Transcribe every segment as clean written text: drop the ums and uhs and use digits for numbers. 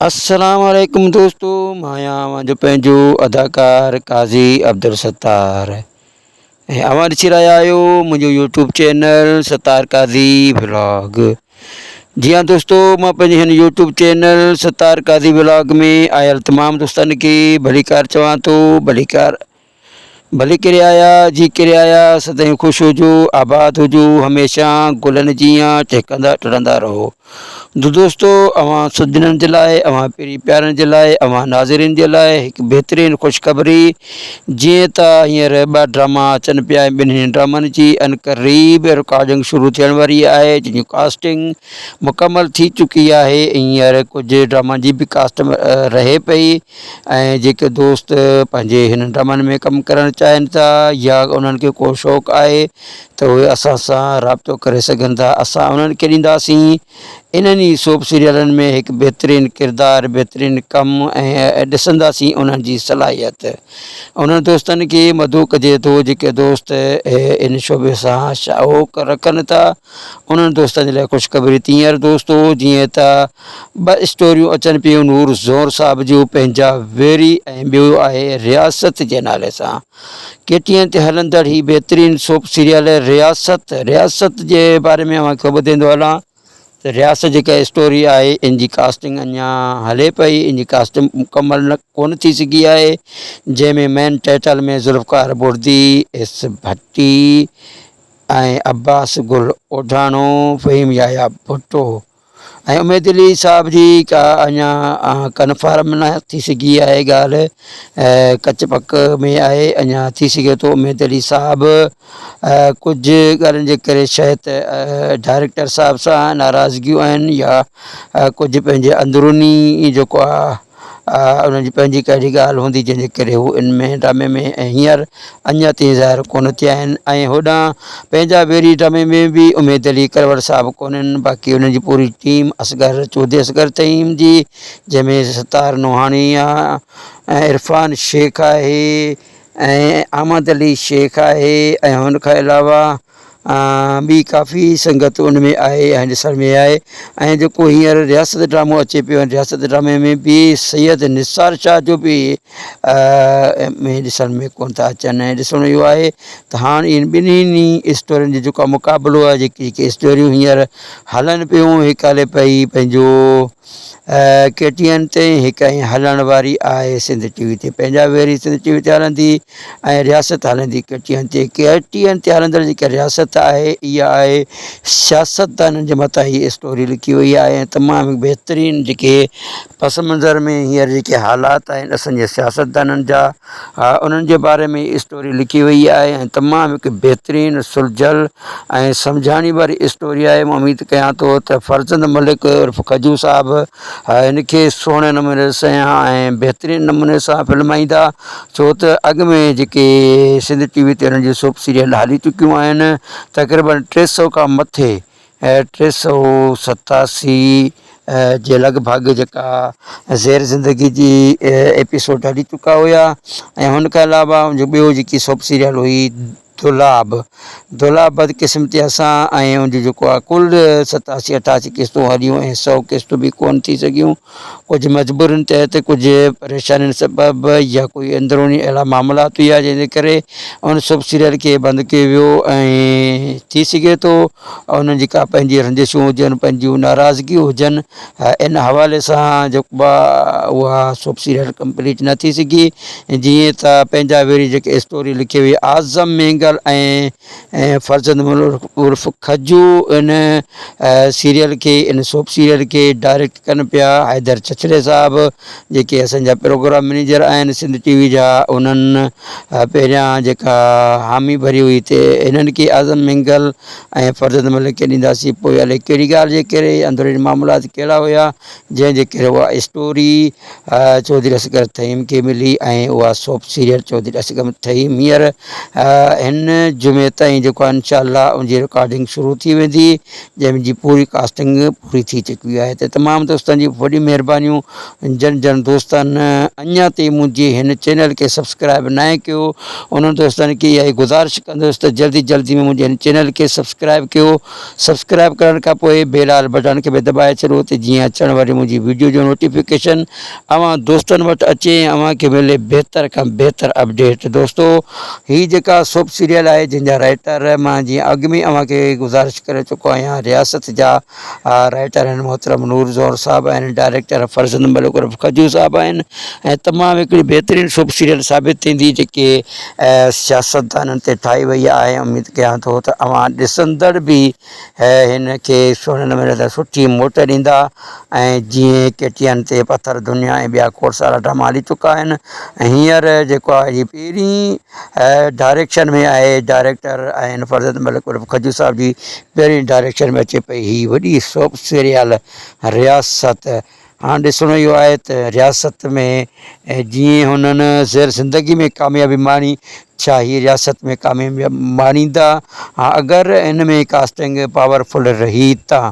السلام عليڪم دوستو مان آهيان اوهان جو پنهنجو اداڪار قاضي عبدالستار ۽ اوهان ڏسي رهيا آهيو منهنجو YouTube channel Sattar Qazi vlog جي ها دوستو مان پنهنجي هن YouTube channel Sattar Qazi vlog ۾ آيل تمام دوستن کي ڀليڪار چوان ٿو ڀليڪار ڀلي ڪري آيا جي ڪري آيا سدائين خوش هجو آباد هجو هميشه گلن جيان ٽهڪندا ٽڙندا رهو دوستو اوهان سڄڻن جي لاء اوهان پرين پيارن جي لاء اوهان ناظرين جي لاء هڪ بهترين خوشخبري جيئن ته هينئر ٻه ڊراما اچن پيا ۽ ٻنهي ڊرامن جي عنقريب رڪارڊنگ شروع ٿيڻ واري آهي جن جي ڪاسٽنگ مڪمل ٿي چڪي آهي هينئر ڪجهه ڊرامن جي به ڪاسٽ رهي پئي ۽ جيڪي دوست پنهنجي هن ڊرامن ۾ ڪم ڪرڻ چاهين ٿا يا انهن کي ڪو شوق آهي ته اهي اسان سان رابطو ڪري سگهن ٿا اسان انهن کي ڏينداسين انهن ئي سوپ سيريلن ۾ هڪ بهترين ڪردار بهترين ڪم ۽ ڏسنداسين انهن جي صلاحيت انهن دوستن کي مدعو ڪجي ٿو جيڪي دوست ان شعبي سان شوق رکن ٿا انهن دوستن جي لاء خوشخبري تيئن دوستو جيئن ته ٻه اسٽوريون اچن پيون نور زهر صاحب جون پنهنجا ويري ۽ ٻيو آهي رياست جي نالي سان ڪي ٽي اين تي هلندڙ هي بهترين سوپ سيريل رياست رياست جي باري ۾ اوهان کي ٻڌائيندو هلان ته رياست جيڪا اسٽوري آهي ان جي ڪاسٽنگ اڃا هلي پئي ان جي ڪاسٽنگ مڪمل نه ڪونه ٿي سگهي آهي جنهن ۾ مين ٽائٽل ۾ ذوالفقار بڙدي ايس ڀٽي ۽ عباس گل اوڍاڻو، فهيم يحيٰ ڀٽو ۽ اميد علي صاحب جي ڪا اڃا ڪنفرم نه ٿي سگهي آهي ڳالهه ڪچ پڪ ۾ آهي اڃا ٿي سگهي ٿو اميد علي صاحب ڪجهه ڳالهين جي ڪري شايد ڊائريڪٽر صاحب سان ناراضگيون آهن يا ڪجهه پنهنجي اندروني جيڪو آهي انهن جي پنهنجي ڪهڙي ڳالهه هوندي جنهن جي ڪري هو ان ۾ ڊرامي ۾ ۽ هينئر اڃا تائين ظاهر ڪونه ٿيا آهن ۽ هوڏانهن پنهنجا ويري ڊرامي ۾ به اميد علي ڪروڙ صاحب ڪونهن باقي انهن جي پوري ٽيم اصغر چوڌري اصغر ٿهيم جي جنهن ۾ ستار نوحاڻي آهي ۽ عرفان شيخ آهي ۽ احمد علي شيخ آهي ۽ هن کان علاوه ٻي ڪافي سنگت ان ۾ آهي ۽ ڏسڻ ۾ آهي ۽ جيڪو هينئر رياست ڊرامو اچي پيو ۽ رياست ڊرامي ۾ به سيد نثار شاهه جو به ۾ ڏسڻ ۾ ڪونه ٿا اچن ۽ ڏسڻو اهو آهي ته هاڻ انهن ٻنهي اسٽورين جو جيڪو مقابلو آهي جيڪي جيڪي اسٽوريون هينئر هلن پيون هڪ هلي پئي پنهنجو ڪي ٽي اين تي هڪ ۽ هلڻ واري آهي سنڌ ٽي وي تي پنهنجا ويري سنڌ ٽي وي تي هلندي ۽ رياست هلندي ڪي ٽي اين تي ڪي ٽي اين تي هلندڙ جيڪا رياست آهي اها آهي سياستدانن جي مٿان هي اسٽوري لکي وئي آهي ۽ تمام بهترين جيڪي پس منظر ۾ هينئر جيڪي حالات آهن اسانجي سياستدانن جا انهن جي باري ۾ اسٽوري لکي وئي آهي ۽ تمام هڪ بهترين سلجهيل ۽ سمجهاڻي واري اسٽوري آهي مان اميد ڪيان ٿو ته فرزند ملڪ عرف کجو صاحب هن کي سهڻي نموني سان ۽ بهترين نموني سان فلمائيندا ڇو ته اڳ ۾ جيڪي سنڌ ٽي وي تي هنن جون سوپ سيريل هلي چڪيون آهن تقريبن ٽي سو کان مٿي 387 جي لڳ ڀڳ جيڪا زير زندگي جي ايپيسوڊ هلي چڪا هيا ۽ هن کان علاوه ان جو ٻيو جيڪي سوپ سيريل هئي دولاب دولاب بدقسمتي سان ۽ ان جو جيڪو آهي ڪل 87 88 قسطون هليون ۽ سو قسطون به ڪونه ٿي سگهيون ڪجهه مجبورين تحت ڪجهه پريشانين سبب يا ڪوئي اندروني اهڙا معاملات هيا جنهن جي ڪري ان سوپ سيريل کي بند ڪيو ويو ۽ ٿي سگهي ٿو انهن جي ڪا پنهنجي رنجشون هجن پنهنجون ناراضگيون هجن ان حوالي سان جيڪو اها سوپ سيريل ڪمپليٽ نه ٿي سگهي جيئن ته پنهنجا ويري جيڪي اسٽوري لکي وئي اعظم مينگل ۽ ۽ فرزند عرف کجو ان سيريل کي ان سوپ سيريل کي ڊائريڪٽ ڪن پيا حيدر ڇڇري صاحب جيڪي اسان جا پروگرام مئنيجر آهن سنڌ ٽي وي جا انهن پهريان جيڪا حامي ڀري هئي تي انهن کي اعظم مينگل ۽ فرزند ملڪ کي ڏينداسين پوء الائي ڪهڙي ڳالهه جي ڪري اندروني معاملات ڪهڙا هيا جنهن جي ڪري اها اسٽوري چوڌري اصغر ٿهيم کي ملي ۽ اها سوپ سيريل چوڌري اصغر ٿهيم هينئر هن هن جمعي تائين جيڪو آهي انشاء الله ان جي رڪارڊنگ شروع ٿي ويندي جنهن جي پوري ڪاسٽنگ پوري ٿي چڪي آهي ته تمام دوستن جي وڏي مهربانيون جن جن دوستن اڃا تائين منهنجي هن چينل کي سبسڪرائب ناهي ڪيو انهن دوستن کي اها ئي گذارش ڪندس ته جلدي جلدي ۾ منهنجي هن چينل کي سبسڪرائب ڪيو سبسڪرائب ڪرڻ کان پوء بيل آل بٽڻ کي به دٻائي ڇڏو ته جيئن اچڻ واري منهنجي ويڊيو جو نوٽيفڪيشن اوهان دوستن وٽ اچي ۽ اوهان کي ملي بهتر کان بهتر اپڊيٽ دوستو هي جيڪا سوپ سيريل آهي جنهن جا رائيٽر مان جيئن اڳ ۾ اوهان کي گذارش ڪري چڪو آهيان رياست جا رائيٽر آهن محترم نور زهر صاحب آهن ڊائريڪٽر فرزند ملڪ عرف کجو صاحب آهن ۽ تمام هڪڙي بهترين سوپ سيريل ثابت ٿيندي جيڪي سياستدانن تي ٺاهي وئي آهي اميد ڪيان ٿو ته اوهان ڏسندڙ به هن کي سهڻي نموني سان سٺي موٽ ڏيندا ۽ جيئن ڪي ٽي اين تي پٿر دنيا ۽ ٻيا کوڙ سارا ڊراما هلي چڪا آهن ۽ هينئر جيڪو آهي هي پهرين ڊائريڪشن ۾ آهي ڊائريڪٽر آهن فرزند ملڪ عرف کجو صاحب جي پهرين ڊائريڪشن ۾ اچي پئي هي وڏي سوپ سيريل رياست هاڻ ڏسڻو اهو آهي ته رياست ۾ جيئن هنن زهر زندگي ۾ ڪاميابي ماڻي ڇا هي رياست ۾ ڪاميابي ماڻيندا ها اگر هن ۾ ڪاسٽنگ پاور فل رهي ته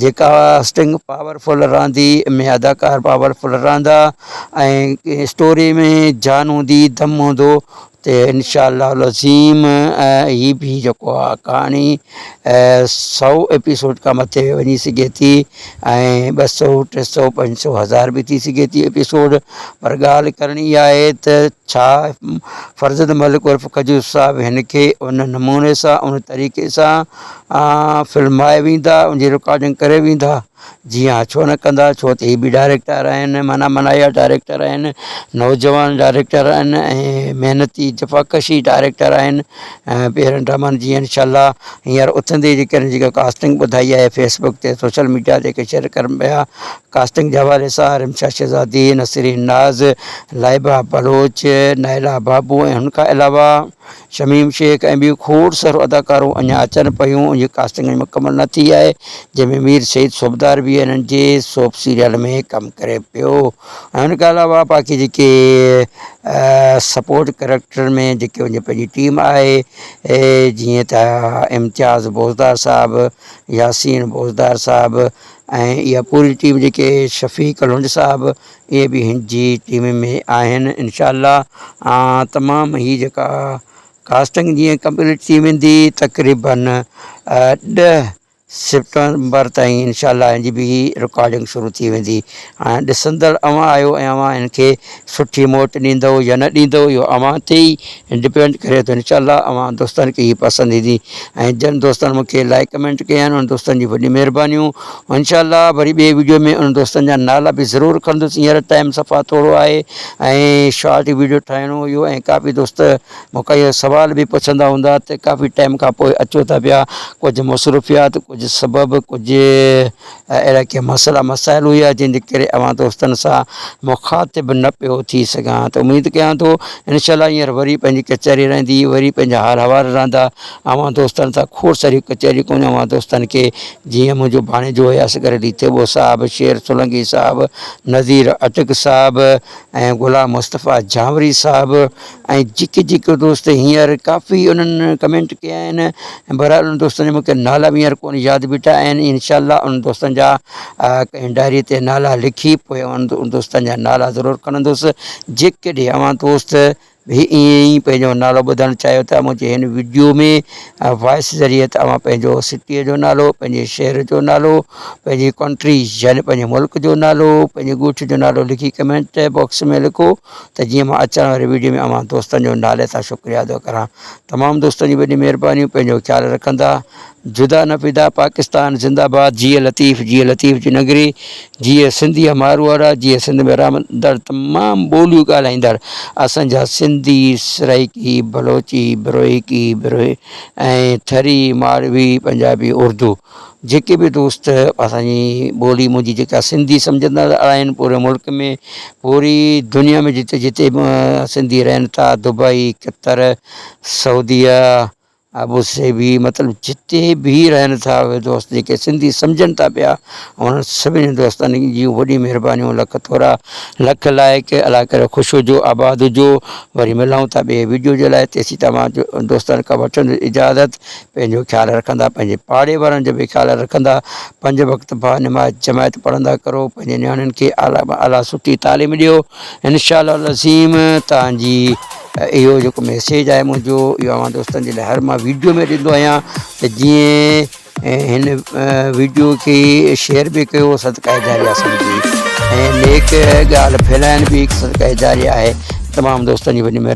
جي ڪاسٽنگ پاور فل رهندي ۾ اداڪار پاور فل رهندا ۽ اسٽوري ۾ جان هوندي دم هوندو ته انشاء الله العظيم هي به جيڪو آ ڪهاڻي سئو ايپيسوڊ کان مٿي وڃي سگهي ٿي ۽ 200 300 500 هزار به ٿي سگهي ٿي ايپيسوڊ پر ڳالهه ڪرڻي اها آهي ته ڇا فرزند ملڪ عرف کجور صاحب هن کي ان نموني سان ان طريقي سان فلمائي ويندا ان جي رڪارڊنگ ڪري ويندا جي ها ڇو نه ڪندا ڇو ته هي به ڊائريڪٽر آهن معنيٰ منايا ڊائريڪٽر آهن نوجوان ڊائريڪٽر آهن ۽ محنتي جفاڪشي ڊائريڪٽر آهن ۽ پهرين ڊرامن جي انشاء الله هينئر اٿندي جيڪي جيڪا ڪاسٽنگ ٻڌائي آهي فيس بڪ تي سوشل ميڊيا تي شيئر ڪرن پيا ڪاسٽنگ جي حوالي سان رمشا شهزادي نسرين ناز لائبه بلوچ نائلا بابو ۽ هن کان علاوه شميم شيخ ۽ ٻيون کوڙ ساريون اداڪارون اڃا اچن پيون ان جي ڪاسٽنگ اڃا مڪمل نه ٿي آهي جنهن ۾ مير سعيد صوبدار به انهن جي سوپ سيريل ۾ ڪم ڪري پيو ۽ ان کان علاوه باقي جيڪي سپورٽ ڪريڪٽر ۾ جيڪي ان جي پنهنجي ٽيم آهي جيئن ته امتياز بوزدار صاحب ياسين بوزدار صاحب ۽ اها پوري ٽيم جيڪي شفيق لنڊ صاحب اهي به هن جي ٽيم ۾ آهن انشاء الله تمام هي جيڪا ڪاسٽنگ جيئن ڪمپليٽ ٿي ويندي تقريبن 10 سيپٽمبر تائين انشاء الله هن جي به رڪارڊنگ شروع ٿي ويندي ۽ ڏسندڙ اوهان آهيو ۽ اوهان هن کي سٺي موٽ ڏيندو يا نه ڏيندو اهو اوهان تي ئي ڊپينڊ ڪري ٿو انشاء الله اوهان دوستن کي هي پسند ايندي ۽ جن دوستن مون کي لائڪ ڪمينٽ ڪيا آهن انهن دوستن جون وڏيون مهربانيون انشاء الله وري ٻئي ويڊيو ۾ انهن دوستن جا نالا به ضرور کڻندس هينئر ٽائيم صفا ٿورو آهي ۽ شارٽ ويڊيو ٺاهڻو هيو ۽ ڪافي دوست مون کان اهو سوال به پڇندا هوندا ته ڪافي ٽائيم کان پوء اچو ٿا پيا ڪجهه مصروفيات ڪجهه سبب ڪجهه اهڙا ڪي مسئلا مسائل هيا جن جي ڪري اوهان دوستن سان مخاطب نه پيو ٿي سگهان ته اميد ڪيان ٿو انشاء الله هينئر وري پنهنجي ڪچهري رهندي وري پنهنجا حال احوال رهندا اوهان دوستن سان کوڙ ساريون ڪچهريون ڪنديون اوهان دوستن کي جيئن منهنجو ڀاڻيجو هيا اصغر علي ٿيٻو صاحب شير سولنگي صاحب نذير اٽڪ صاحب ۽ غلام مصطفيٰ جانوري صاحب ۽ جيڪي جيڪي دوست هينئر ڪافي انهن ڪمينٽ ڪيا آهن ۽ بهرحال انهن دوستن جا مونکي نالا به هينئر ڪونه ياد بيٺا آهن انشاء الله انهن دوستن جا ڪنهن ڊائري تي نالا لکي پوء انهن دوستن جا نالا ضرور کڻندس جيڪڏهن اوهان دوست به ائين ئي پنهنجو نالو ٻڌڻ چاهيو ٿا منهنجي هن وڊيو ۾ وائس ذريعي ته اوهان پنهنجو سٽيء جو نالو پنهنجي شهر جو نالو پنهنجي ڪنٽري يعني پنهنجي ملڪ جو نالو پنهنجي ڳوٺ جو نالو لکي ڪمينٽ باڪس ۾ لکو ته جيئن مان اچڻ واري ويڊيو ۾ اوهان دوستن جو نالي سان شڪريه ادا ڪران تمام دوستن جي وڏي مهربانيون پنهنجو خيال رکندا جدا نه فدا پاڪستان زنده باد جيئي لطيف جيئي لطيف جي نگري جيئي سنڌي ماروئڙا جيئي سنڌ ۾ رهندڙ تمام ٻوليون ڳالهائيندڙ اسان جا سنڌي سرائيڪي بلوچي بروهيڪي بروهي ۽ ٿري ماروي پنجابي اردو جيڪي به دوست اسان جي ٻولي منهنجي جيڪا سنڌي سمجهندڙ آهن پوري ملڪ ۾ پوري دنيا ۾ جتي جتي به سنڌي رهن ٿا دبئي قطر سعوديه. ابو سيبي مطلب جتي به رهن ٿا اهي دوست جيڪي سنڌي سمجهن ٿا پيا انهن سڀني دوستن جون وڏيون مهربانيون لک ٿورا لک لائق الله ڪري خوش هجو آباد هجو وري ملون ٿا ٻي ويڊيو جي لاء تيسين توهان دوستن کان وٺندو اجازت پنهنجو خيال رکندا پنهنجي پاڙي وارن جو به خيال رکندا پنج وقت با نماز جماعت پڙهندا ڪرو پنهنجي نياڻين کي اعليٰ ۾ اعليٰ سٺي تعليم ڏيو انشاء الله العظيم توهان جي اهو جيڪو ميسيج آهي منهنجو اهو اوهان دوستن جي لاء هر مان ويڊيو ۾ ڏيندو آهيان ته جيئن هن ويڊيو کي شيئر به ڪيو صدقه جاريه سمجهي ۽ نيڪ ڳالهه ڦهلائڻ به هڪ صدقه جاريه آهي تمام دوستن جي وڏي مهرباني.